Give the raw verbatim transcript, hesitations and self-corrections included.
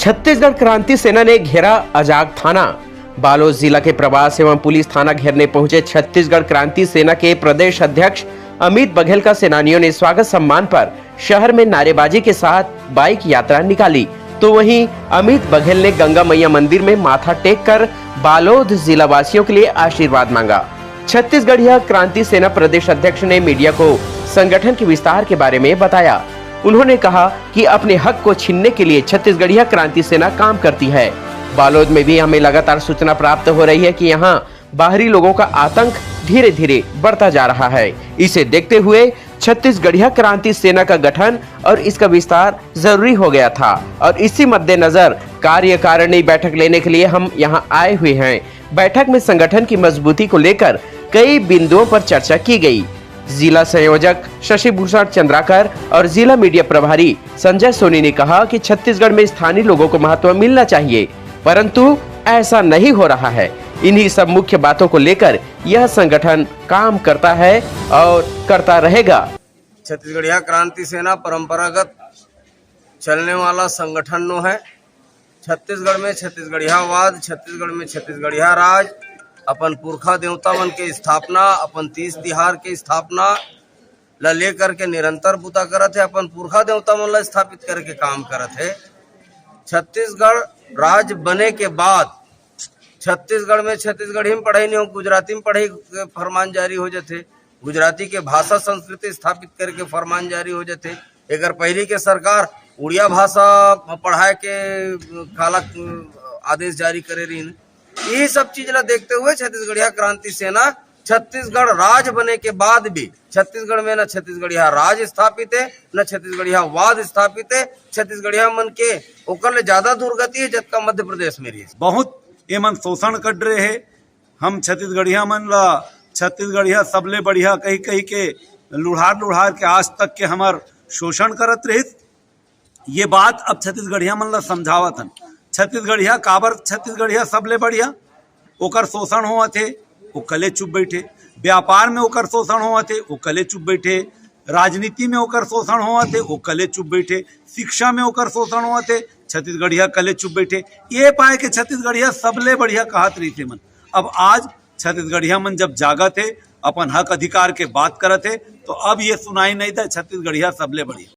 छत्तीसगढ़ क्रांति सेना ने घेरा अजाक थाना। बालोद जिला के प्रवास एवं पुलिस थाना घेरने पहुंचे छत्तीसगढ़ क्रांति सेना के प्रदेश अध्यक्ष अमित बघेल का सेनानियों ने स्वागत सम्मान पर शहर में नारेबाजी के साथ बाइक यात्रा निकाली। तो वहीं अमित बघेल ने गंगा मैया मंदिर में माथा टेक कर बालोद जिला वासियों के लिए आशीर्वाद मांगा। छत्तीसगढ़िया क्रांति सेना प्रदेश अध्यक्ष ने मीडिया को संगठन के विस्तार के बारे में बताया। उन्होंने कहा कि अपने हक को छीनने के लिए छत्तीसगढ़िया क्रांति सेना काम करती है। बालोद में भी हमें लगातार सूचना प्राप्त हो रही है कि यहाँ बाहरी लोगों का आतंक धीरे धीरे बढ़ता जा रहा है। इसे देखते हुए छत्तीसगढ़िया क्रांति सेना का गठन और इसका विस्तार जरूरी हो गया था और इसी मद्देनजर कार्यकारिणी बैठक लेने के लिए हम यहाँ आए हुए हैं। बैठक में संगठन की मजबूती को लेकर कई बिंदुओं पर चर्चा की गई। जिला संयोजक शशि भूषण चंद्राकर और जिला मीडिया प्रभारी संजय सोनी ने कहा कि छत्तीसगढ़ में स्थानीय लोगों को महत्व मिलना चाहिए, परंतु ऐसा नहीं हो रहा है। इन्हीं सब मुख्य बातों को लेकर यह संगठन काम करता है और करता रहेगा। छत्तीसगढ़िया क्रांति सेना परंपरागत चलने वाला संगठन नो है। छत्तीसगढ़ में छत्तीसगढ़ियावाद, छत्तीसगढ़ में छत्तीसगढ़िया राज, अपन पुरखा देवता मन के स्थापना, अपन तीज तिहार के स्थापना ला लेकर के निरंतर बुता करत है, अपन पुरखा देवता मन ला स्थापित करके काम करत है। छत्तीसगढ़ राज बने के बाद छत्तीसगढ़ में छत्तीसगढ़ी में पढ़ाई नहीं हो, गुजराती में पढ़ाई के फरमान जारी हो जाथे, गुजराती के भाषा संस्कृति स्थापित करके फरमान जारी हो जाथे। एकर पहली के सरकार उड़िया भाषा पढ़ाए के काला आदेश जारी करे रहिन। यही सब चीज ला देखते हुए छत्तीसगढ़िया क्रांति सेना छत्तीसगढ़ राज बने के बाद भी छत्तीसगढ़ में न छत्तीसगढ़िया राज स्थापित है, न छत्तीसगढ़िया वाद स्थापित है। छत्तीसगढ़िया मन के ओकर ले ज्यादा दुर्गति है जतका मध्य प्रदेश में रही। बहुत एमन शोषण कर रहे हैं। हम छत्तीसगढ़िया मन ला छत्तीसगढ़िया सबले बढ़िया कही कही के लुढ़ार लुढ़ार के आज तक के हमर शोषण करत रहिस। ये बात अब छत्तीसगढ़िया मन ला समझावत हन। छत्तीसगढ़िया काबर छत्तीसगढ़िया सबले बढ़िया? ओकर शोषण होवत हे, वो कले चुप बैठे। व्यापार में ओकर शोषण होवत हे, वो कले चुप बैठे। राजनीति में ओकर शोषण होवत हे, वो कले चुप बैठे। शिक्षा में ओकर शोषण होवत हे, छत्तीसगढ़िया कले चुप बैठे। ये पाए के छत्तीसगढ़िया सबले बढ़िया कहत रहिथे मन। अब आज छत्तीसगढ़िया मन जब जागत हे, अपन हक अधिकार के बात करत हे, तो अब ये सुनाई नहीं दे छत्तीसगढ़िया सबले बढ़िया।